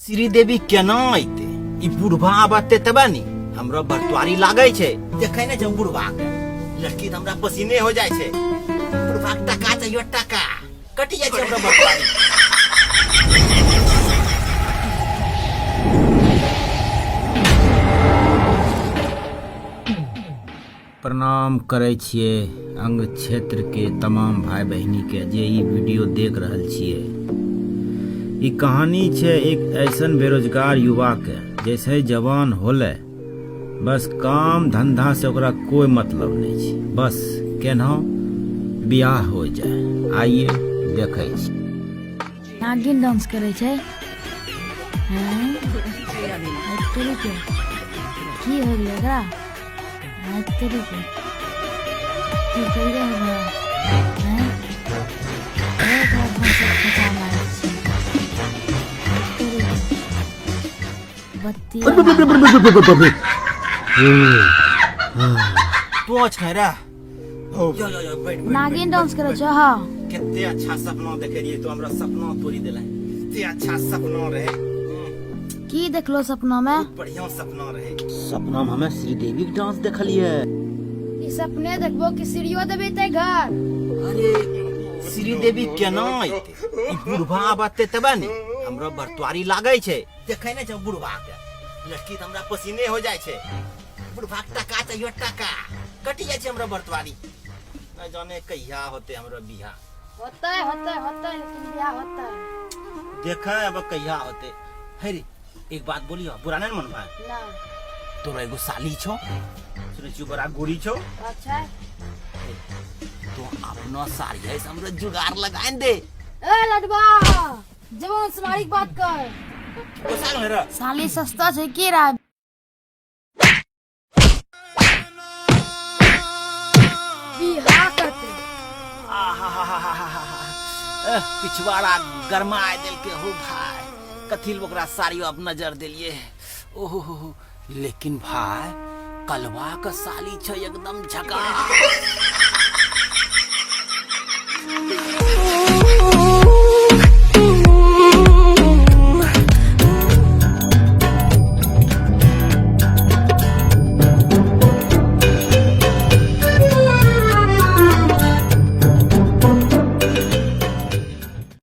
श्रीदेवी केना अयतै? ई बुढ़बा आबते तबे नी। हमरा बरतुआरी लागै छै, देखै नै छै बुढ़बा के लड़की तऽ हमरा पसीने हो जाइ छै। बुढ़बा के टका चाहियो, टका कटि जाइ छै हमरा बरतुआरी। प्रणाम करै छियै अंग क्षेत्र के तमाम भाई बहिनी के जे ई वीडियो देख रहल छियै। ई कहानी छै एक ऐसन बेरोजगार युवा के, जैसे जवान होले बस काम धंधा से ओकरा कोई मतलब नहीं छै, बस केनहो बियाह हो जाए। आइए देखै छी। नागिन डांस करै छै। हैं? तोरी के की हो गेलै एकरा? हैं, तोरी के की करि रहल है? हैं? हे, एकरा फांसी फंसा मारै छै। तोरी के। बत्ती तो छै रे। यो, यो, यो, बैठ, बैठ, नागिन बैठ, डांस बैठ, करै बैठ। छै। हाँ, कते अच्छा सपना देखे रहियै, तो हमरा सपना तोड़ी देले। कते अच्छा सपना रहे। की देखलो सपना में? बहुत बढ़िया सपना रहे। सपना में हमें श्रीदेवी के डांस देखलिए। ई सपने देखबो कि सीढ़ियो देबे ते घर? अरे श्रीदेवी केना अयतै? ई बुढ़बा आबते तबे ने। हमरा बरतुआरी लागै छै, देखै नै छै बुढ़बा के लड़की तऽ हमरा पसीने हो जाइ छै। बुढ़बा के टका चाहियो, टका कटि जाइ छै हमरा बरतुआरी। नहि जाने कहिया होते हमरा बियाह। होतै, होतै, होतै, लेकिन बियाह होतै। देखे अब कहिया होते। हे रे, एक बात बोलियो, बुरा नहीं मन भाई? ना। तोरा एगो साली छो, सुनै छियो बड़ा गोरी छो। अच्छा। तो अपनो साड़ी है से हमरा जुगाड़ लगाइन दे। ए लडवा, जवान समारी के बात कर। ओ साल है रे। साली सस्ता छै की रा? बियाह करते। आहाहाहाहा। पिछवाड़ा गरमा देलके हो भाई। कथी ओकरा साड़ी अब नजर देलिए। ओहो हो हो, लेकिन भाई कलवा के साली छै एकदम झकास।